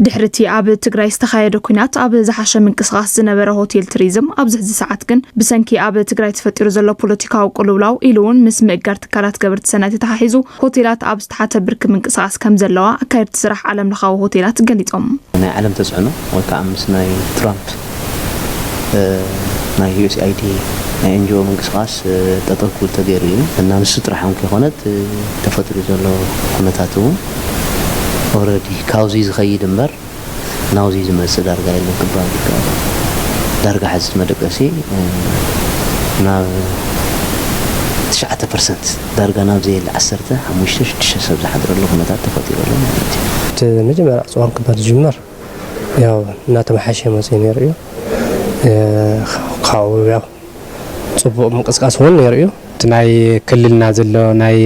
ድሕሪ እቲ ኣብ ትግራይ ዝተኻየደ ኲናት ኣብ ዝሓሸ ምንቅስቓስ ዝነበረ ሆቴል ቱሪዝም፣ ኣብዚ ሕዚ ሰዓት ግን ብሰንኪ ኣብ ትግራይ ተፈጢሩ ዘሎ ፖለቲካዊ ቅልውላው፣ ኢሉ እውን ምስ ምእጋድ ትካላት ገበርቲ ሰናይ ተተሓሒዙ፣ ሆቴላት ኣብ ዝተሓተ ብርኪ ምንቅስቓስ ከም ዘለዋ ኣካየድቲ ስራሕ ዓለም ለኻዊ ሆቴላት ገሊጾም። ናይ ዓለም ተጽዕኖ ወይ ከዓ ምስ ናይ ትራምፕ፣ እ፣ ናይ ዩ ኤስ ኣይ ዲ ናይ ኤን ጂ ኦ ምንቅስቓስ፣ እ፣ ጠጠው ክብል ተገይሩ እዩ። እና ንሱ ጥራሕ እውን ከይኮነት፣ እ፣ ተፈጢሩ ዘሎ ኩነታት እውን ኦልሬዲ ካብዚ ዝኸይድ እምበር ናብዚ ዝመጽእ ዳርጋ የለን ክበሃል ይከኣል። ዳርጋ ሕዚ መደቀሲ፣ እ፣ ናብ ትሽዓተ ፐርሰንት፣ ዳርጋ ናብ ዘየለ ዓሰርተ፣ ሓሙሽተ፣ ሽዱሽተ ሰብ ዝሓድረሉ ኩነታት ተፈጢሩ ኣሎ ማለት እዩ። እቲ መጀመርያ ኣፅዋር ክባል ዝጅመር ያው እናተመሓሸ መፅኡ ነይሩ እዩ። እ፣ ካብኡ ያው ፅቡቕ ምንቅስቃስ እውን ነይሩ እዩ። እቲ ናይ ክልልና ዘሎ ናይ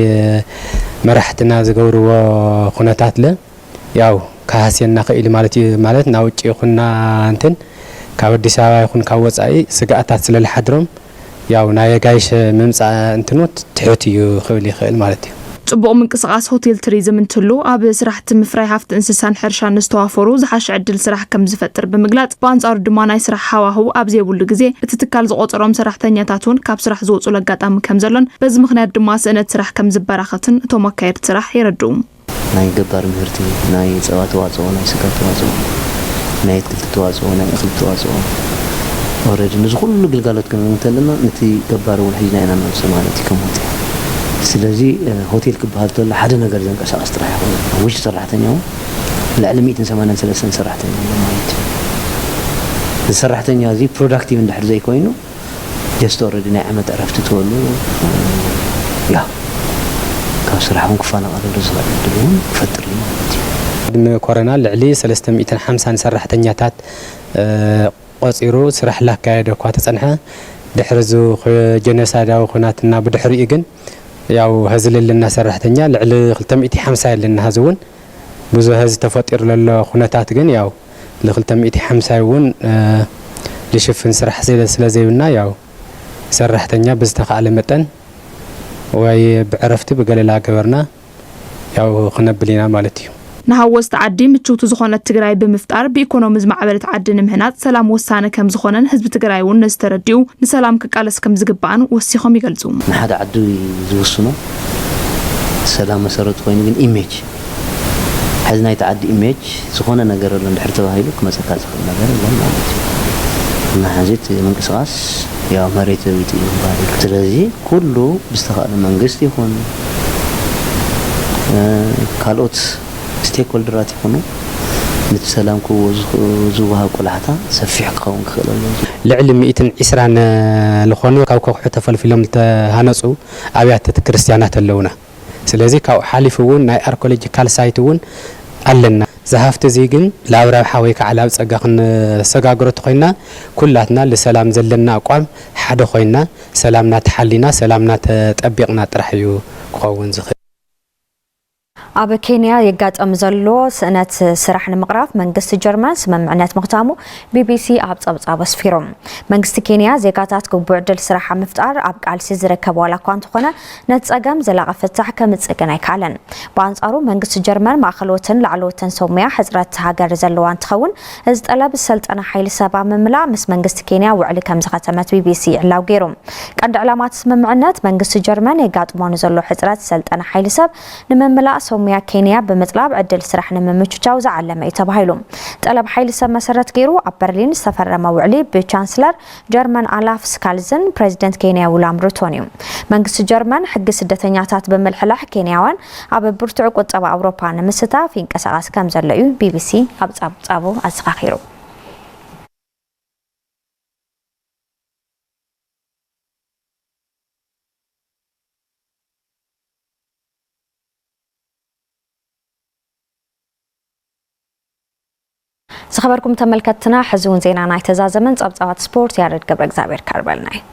መራሕትና ዝገብርዎ ኩነታት ለ ያው ክሃስየና ክእል ማለት እዩ። ማለት ናብ ውጭ ይኹንና እንትን ካብ ኣዲስ ኣበባ ይኹን ካብ ወፃኢ ስግኣታት ስለ ዝሓድሮም ያው ናይ ኣጋይሽ ምምፃእ እንትኑ ትሑት እዩ ክብል ይኽእል ማለት እዩ። ጽቡቕ ምንቅስቓስ ሆቴል ቱሪዝም እንትህሉ፣ ኣብ ስራሕቲ ምፍራይ ሃፍቲ እንስሳን ሕርሻን ንዝተዋፈሩ ዝሓሸ ዕድል ስራሕ ከም ዝፈጥር ብምግላጽ፣ ብኣንጻሩ ድማ ናይ ስራሕ ሃዋህው ኣብ ዘይብሉ ግዜ እቲ ትካል ዝቖጸሮም ሰራሕተኛታት እውን ካብ ስራሕ ዝወጹሉ ኣጋጣሚ ከም ዘሎን በዚ ምኽንያት ድማ ስእነት ስራሕ ከም ዝበራኸትን እቶም ኣካየድቲ ስራሕ የረድኡ። ናይ ገባር ምህርቲ፣ ናይ ጸባ ተዋጽኦ፣ ናይ ስጋ ተዋጽኦ፣ ናይ ኣትክልቲ ተዋጽኦ፣ ናይ እኽሊ ተዋጽኦ፣ ኦልሬዲ ነዚ ኩሉ ግልጋሎት ክንብል እንተለና ነቲ ገባር እውን ሒዝና ኢና ንመጽእ ማለት እዩ ከም ሆቴል። ስለዚ፣ እ፣ ሆቴል ክበሃል ተሎ ሓደ ነገር ዘንቀሳቕስ ጥራሕ ይኸውን። ኣብ ውሽጢ ሰራሕተኛ እውን ልዕሊ ሚእትን ሰማንያን ሰለስተን ሰራሕተኛ ኣሎ ማለት እዩ። እዚ ሰራሕተኛ እዚ ፕሮዳክቲቭ እንድሕር ዘይኮይኑ፣ ጀስት ኦልሬዲ ናይ ዓመት ዕረፍቲ ትበሉ፣ ያ፣ ካብ ስራሕ እውን ክፈናቐለሉ ዝኽእል ዕድል እውን ክፈጥር እዩ ማለት እዩ። ቅድሚ ኮረና ልዕሊ ሰለስተ ሚእትን ሓምሳን ሰራሕተኛታት፣ እ፣ ቆጺሩ ስራሕ ላካየደ እኳ ተጸንሐ፣ ድሕሪ እዚ ጀኖሳይዳዊ ኹናትና ብድሕሪኡ ግን ያው ሀዚ ለለና ሰራሕተኛ ልዕሊ ክልተ ሚእቲ ሓምሳ የለና። ሀዚ እውን ብዙ ሀዚ ተፈጢሩ ለሎ ኩነታት ግን ያው ለ ክልተ ሚእቲ ሓምሳ እውን፣ እ፣ ልሽፍን ስራሕ ስለ፣ ስለ ዘይብልና ያው ሰራሕተኛ ብዝተኻእለ መጠን ወይ ብዕረፍቲ ብገለላ ገበርና ያው ክነብል ኢና ማለት እዩ። ንሃወስቲ ዓዲ ምችውቲ ዝኾነት ትግራይ ብምፍጣር ብኢኮኖሚ ዝማዕበለት ዓዲ ንምህናፅ ሰላም ወሳኒ ከም ዝኾነን ህዝቢ ትግራይ እውን ነዚ ተረዲኡ ንሰላም ክቃለስ ከም ዝግባእን ወሲኾም ይገልፁ። ንሓደ ዓዲ ዝውስኖ ሰላም መሰረቱ ኮይኑ ግን ኢሜጅ፣ ሕዚ ናይቲ ዓዲ ኢሜጅ ዝኾነ ነገር ኣሎ እንድሕር ተባሂሉ ክመፀካ ዝኽእል ነገር የለን ማለት እዩ። እና ሕዚ እቲ ምንቅስቓስ ያው መሬት ዘቢጡ እዩ ዝበሃል እዩ። ስለዚ ኩሉ ብዝተኻእለ መንግስቲ ይኹን፣ እ፣ ካልኦት ስቴክሆልደራት ይኹኑ ነቲ ሰላም ክህቦ ዝኽ-፣ ዝወሃብ ቆላሕታ ሰፊሕ ክኸውን ክኽእል ኣለዎ። ልዕሊ ሚእትን ዕስራን ዝኾኑ ካብ ከውሒ ተፈልፊሎም ዝተሃነፁ ኣብያተ ክርስቲያናት ኣለውና። ስለዚ ካብኡ ሓሊፉ እውን ናይ ኣርኮሎጂካል ሳይት እውን ኣለና። እዚ ሃፍቲ እዚ ግን ላብ ረብሓ ወይ ከዓ ላብ ጸጋ ክንሰጋግሮ ተኾይንና ኩላትና ልሰላም ዘለና ኣቋም ሓደ ኮይንና ሰላምና ተሓሊና ሰላምና ተጠቢቕና ጥራሕ እዩ ክኸውን ዝኽእል። ኣብ ኬንያ የጋጠም ዘሎ ስእነት ስራሕ ንምቕራፍ መንግስቲ ጀርመን ስምምዕነት ምኽታሙ ቢቢሲ ኣብ ጸብጻቡ ኣስፊሩ። መንግስቲ ኬንያ ዜጋታት ግቡእ ዕድል ስራሕ ኣብ ምፍጣር ኣብ ቃልሲ ዝርከብ ዋላ እኳ እንተኾነ፣ ነቲ ጸገም ዘላቒ ፍታሕ ከምጽእ ግን ኣይከኣለን። ብኣንጻሩ መንግስቲ ጀርመን ማእኸሎትን ላዕለዎትን ሰብ ሞያ ሕጽረት ሃገር ዘለዋ እንትኸውን፣ እዚ ጠለብ ዝሰልጠነ ሓይሊ ሰብ ኣብ ምምላእ ምስ መንግስቲ ኬንያ ውዕሊ ከም ዝኸተመት ቢቢሲ ይዕላው ገይሩ። ቀንዲ ዕላማ እቲ ስምምዕነት መንግስቲ ጀርመን የጋጥሞ ንዘሎ ሕጽረት ዝሰልጠነ ሓይሊ ሰብ ንምምላእ ሰብ ሞያ ኬንያ ብምጥላብ ዕድል ስራሕ ንምምችቻው ዝዓለመ እዩ ተባሂሉ። ጠለብ ሓይሊ ሰብ መሰረት ገይሩ ኣብ በርሊን ዝተፈረመ ውዕሊ ብቻንስለር ጀርመን ኣላፍ ስካልዝን ፕሬዚደንት ኬንያ ዊልያም ሩቶን እዩ። መንግስቲ ጀርመን ሕጊ ስደተኛታት ብምልሕላሕ ኬንያውያን ኣብ ብርቱዕ ቁጠባ ኣውሮፓ ንምስታፍ ይንቀሳቐስ ከም ዘሎ እዩ ቢቢሲ ኣብ ጸብጻቡ ኣዘኻኺሩ። ዝኸበርኩም ተመልከትትና፣ ሕዚ እውን ዜና ናይ ተዛዘመን ጸብጻባት ስፖርት ያሬድ ገብረ እግዚኣብሔር ካርበልና እዩ።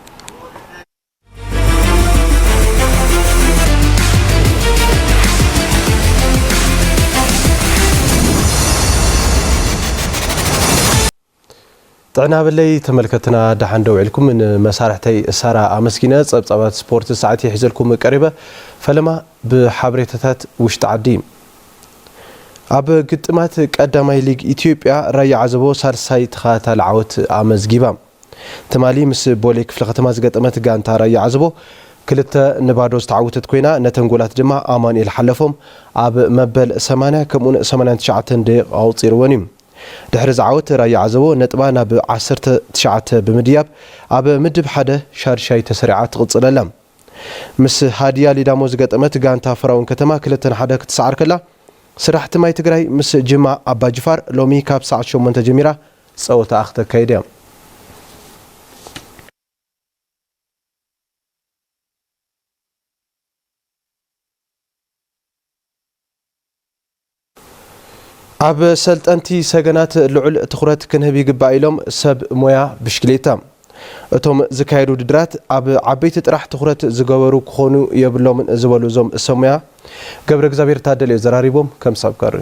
ጥዕና በለይ ተመልከትና፣ ደሓን ደው ኢልኩም። ንመሳርሕተይ ሳራ ኣመስጊነ፣ ጸብጻባት ስፖርት ሰዓት ሒዘልኩም ቀሪበ። ፈለማ ብሓበሬታታት ውሽጢ ዓዲ። ኣብ ግጥማት ቀዳማይ ሊግ ኢትዮጵያ፣ ራያ ዓዘቦ ሳልሳይ ተኸታታሊ ዓወት ኣመዝጊባ። ትማሊ ምስ ቦሌ ክፍለ ከተማ ዝገጠመት ጋንታ ራያ ዓዘቦ ክልተ ንባዶ ዝተዓወተት ኮይና፣ ነተን ጎላት ድማ ኣማኑኤል ሓለፎም ኣብ መበል ሰማንያ ከምኡውን ሰማንያን ትሽዓተን ደቂቕ ኣቑጺርወን እዩ። ድሕሪ እዚ ዓወት፣ ራያ ዓዘቦ ነጥባ ናብ ዓሰርተ ትሽዓተ ብምድያብ፣ ኣብ ምድብ ሓደ ሻድሻይ ተሰሪዓ ትቕጽል ኣላ። ምስ ሃዲያ ሊዳሞ ዝገጠመት ጋንታ ፈራውን ከተማ ክልተ ንሓደ ክትሰዓር ከላ፣ ስራሕቲ ማይ ትግራይ ምስ ጅማ ኣባጅፋር ሎሚ ካብ ሰዓት ሸሞንተ ጀሚራ ጸወታኣ ክተካይድ እያ። ኣብ ሰልጠንቲ ሰገናት ልዑል ትኹረት ክንህብ ይግባእ ኢሎም ሰብ ሞያ ብሽክሌታ። እቶም ዝካየዱ ውድድራት ኣብ ዓበይቲ ጥራሕ ትኹረት ዝገበሩ ክኾኑ የብሎምን ዝበሉ እዞም ሰብ ሞያ፣ ገብረ እግዚኣብሔር ታደለ እዩ ዘራሪቦም። ከም ሳብ ቀሪ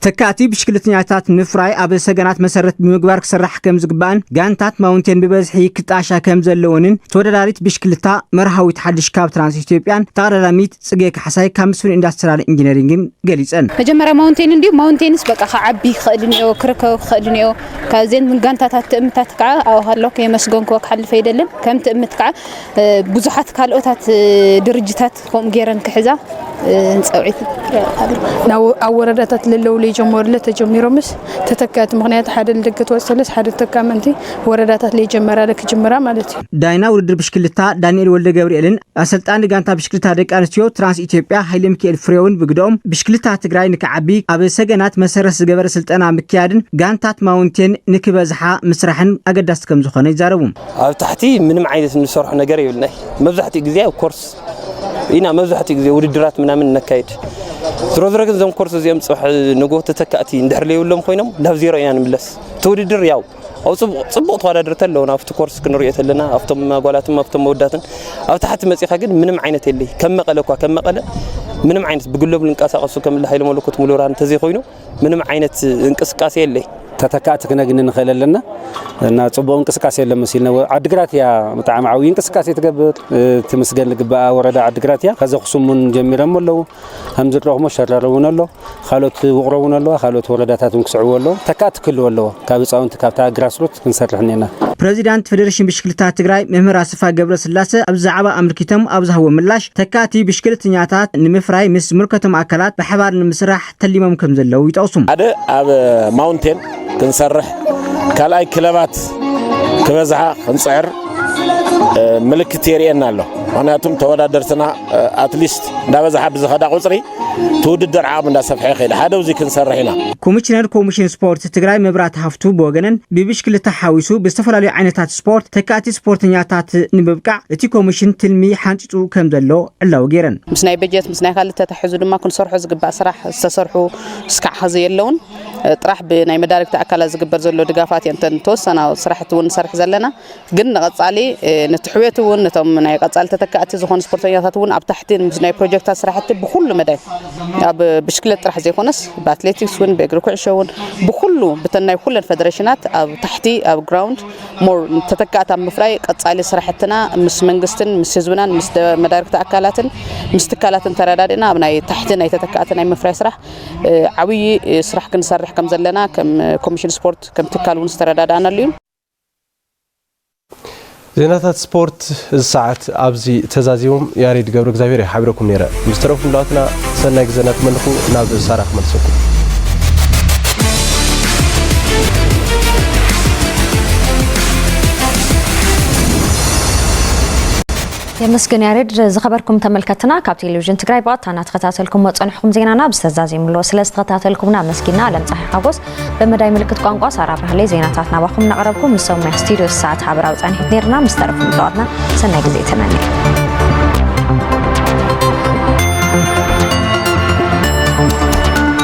ተካእቲ ብሽክልተኛታት ምፍራይ ኣብ ሰገናት መሰረት ብምግባር ክስራሕ ከም ዝግባእን ጋንታት ማውንቴን ብበዝሒ ክጣሻ ከም ዘለወንን ተወዳዳሪት ብሽክልታ መርሃዊት ሓድሽ ካብ ትራንስ ኢትዮጵያን ተቐዳዳሚት ጽጌ ካሕሳይ ካብ ምስፍን ኢንዱስትሪያል ኢንጂነሪንግን ገሊጸን። መጀመርያ ማውንቴን እንዲዩ፣ ማውንቴንስ በቃ ክዓቢ ክኽእል እኒኦ፣ ክርከብ ክኽእል እኒኦ። ካብዘን ጋንታታት ትእምታት ከዓ ኣብኻ ኣለኹ፣ የመስገንክዎ ክሓልፍ ኣይደልን። ከም ትእምት ከዓ፣ እ፣ ብዙሓት ካልኦታት፣ እ፣ ድርጅታት ከምኡ ገይረን ክሕዛ፣ እ፣ ንጸውዒት። ናብ፣ ኣብ ወረዳታት ለለው ለይጀመሩለ ተጀሚሮምስ ተተካእቲ፣ ምኽንያቱ ሓደ ልደገ ተወሰለስ ሓደ ተካ ምእንቲ ወረዳታት ለይጀመራ ለክጅምራ ማለት እዩ። ዳይና ውድድር ብሽክልታ ዳንኤል ወልደ ገብርኤልን ኣሰልጣኒ ጋንታ ብሽክልታ ደቂ ኣንስትዮ ትራንስ ኢትዮጵያ ሃይለ ሚካኤል ፍሬውን ብግደኦም፣ ብሽክልታ ትግራይ ንክዓቢ ኣብ ሰገናት መሰረት ዝገበረ ስልጠና ምክያድን ጋንታት ማውንቴን ንክበዝሓ ምስራሕን ኣገዳሲ ከም ዝኾነ ይዛረቡ። ኣብ ታሕቲ ምንም ዓይነት እንሰርሖ ነገር የብልናይ። መብዛሕትኡ ግዜ ኣብ ኮርስ ኢና፣ መብዛሕትኡ ግዜ ውድድራት ምናምን ነካይድ። ዝሮ ዝሮ ግን እዞም ኮርስ እዚኦም ጽባሕ ንግሆ ተተካእቲ እንድሕር ለይብሎም ኮይኖም ናብ ዜሮ ኢና ንምለስ። እቲ ውድድር ያው ኣብ ጽቡቕ፣ ጽቡቕ ተወዳደርቲ ኣለዉና። ኣብቲ ኮርስ ክንሪኦ ተለና፣ ኣብቶም ኣጓላትን ኣብቶም መወዳትን። ኣብ ታሕቲ መጺኻ ግን ምንም ዓይነት የለይ። ከም መቐለ እኳ፣ ከም መቐለ ምንም ዓይነት ብግሎም ዝንቀሳቐሱ ከም እለ ሃይለ መለኮት ሙሉራን እንተዘይኮይኑ ምንም ዓይነት እንቅስቃሴ የለይ። ተተካእቲ ክነግኒ ንኽእል ኣለና እና ጽቡቕ እንቅስቃሴ የለ መሲልና። ወ-፣ ዓድግራት እያ ብጣዕሚ ዓብዪ እንቅስቃሴ ትገብር። እ፣ ትምስገን ዝግባኣ ወረዳ ዓድግራት እያ። ከዚ ኣኽሱም እውን ጀሚሮም ኣለዉ። ከም ዝረኹሞ ሸረር እውን ኣሎ። ካልኦት ውቕሮ እውን ኣለዋ። ካልኦት ወረዳታት እውን ክስዕቡ ኣለዉ። ተካእቲ ክህልዎ ኣለዎ። ካብ ህፃውንቲ ካብታ ግራስሩት ክንሰርሕ እኒና። ፕሬዚዳንት ፌዴሬሽን ብሽክልታ ትግራይ መምህር ኣሰፋ ገብረስላሰ ኣብ ዛዕባ ኣመልኪቶም ኣብ ዝሃቦ ምላሽ፣ ተካእቲ ብሽክልተኛታት ንምፍራይ ምስ ዝምልከቶም ኣካላት ብሓባር ንምስራሕ ተሊሞም ከም ዘለዉ ይጠቕሱ። ሓደ ኣብ ማውንቴን ክንሰርሕ፣ ካልኣይ ክለባት ክበዝሓ ክንፅዕር፣ እ፣ ምልክት የርእየና ኣሎ። ምኽንያቱም ተወዳደርትና፣ እ፣ ኣትሊስት እንዳበዝሓ ብዝኸዳ ቁፅሪ እቲ ውድድር ዓቕሚ እንዳሰፍሐ ይኸይድ። ሓደ ኣብዚ ክንሰርሕ ኢና። ኮሚሽነር ኮሚሽን ስፖርት ትግራይ መብራህቱ ሃፍቱ ብወገነን፣ ብብሽክልታ ሓዊሱ ብዝተፈላለዩ ዓይነታት ስፖርት ተካእቲ ስፖርተኛታት ንምብቃዕ እቲ ኮሚሽን ትልሚ ሓንፂፁ ከም ዘሎ ዕላዊ ገይረን። ምስ ናይ በጀት፣ ምስ ናይ ካልእ ተታሒዙ ድማ ክንሰርሖ ዝግባእ ስራሕ ዝተሰርሑ እስካዕ ኸዚ የለውን። ጥራሕ ብናይ መዳርግቲ ኣካላት ዝግበር ዘሎ ድጋፋት እየን እተን ተወሰና ስራሕቲ እውን ንሰርሕ ዘለና። ግን ንቐጻሊ፣ እ፣ ነቲ ሕውየት እውን ነቶም ናይ ቀጻሊ ተተካእቲ ዝኾኑ ስፖርተኛታት እውን ኣብ ታሕቲ ምስ ናይ ፕሮጀክታት ስራሕቲ ብኩሉ መዳይ፣ ኣብ ብሽክለት ጥራሕ ዘይኮነስ ብኣትሌቲክስ እውን ብእግሪ ኩዕሾ እውን ብኩሉ ብተን ናይ ኩለን ፌደሬሽናት ኣብ ታሕቲ ኣብ ግራውንድ ሞር ተተካእቲ ኣብ ምፍራይ ቀጻሊ ስራሕትና ምስ መንግስትን ምስ ህዝብናን ምስ ደ-፣ መዳርግቲ ኣካላትን ምስ ትካላትን ተረዳዲእና ኣብ ናይ ታሕቲ ናይ ተተካእቲ ናይ ምፍራይ ስራሕ፣ እ፣ ዓብዪ፣ እ፣ ስራሕ ክንሰርሕ ከም ዘለና ከም ኮሚሽን ስፖርት ከም ትካል እውን ዝተረዳዳእናሉ እዩ። ዜናታት ስፖርት እዚ ሰዓት ኣብዚ ተዛዚሞም። ያሬድ ገብረ እግዚኣብሔር እየ ሓቢረኩም ነይረ። ምስ ተረፉ ምልኣትና ሰናይ ግዜ እናተመንኹ ናብ ሳራ ክመልሰኩም። የመስግን ያሬድ። ዝኸበርኩም ተመልከትና፣ ካብ ቴሌቪዥን ትግራይ ብቐጥታ እናተኸታተልኩም ዝፀንሕኩም ዜናና ብዝተዛዘመ ኣሎ። ስለ ዝተኸታተልኩምና ኣመስጊና። ኣለም ፀሓይ ሓጎስ ብመዳይ ምልክት ቋንቋ፣ ሳራ ብርሃለይ ዜናታት ናባኹም እናቕረብኩ፣ ምስ ሰሙያ ስቱዲዮ ሰዓት ሓበራዊ ፃንሒት ነይርና። ምስ ተረፉ ምድዋትና ሰናይ ግዜ ተመንየ።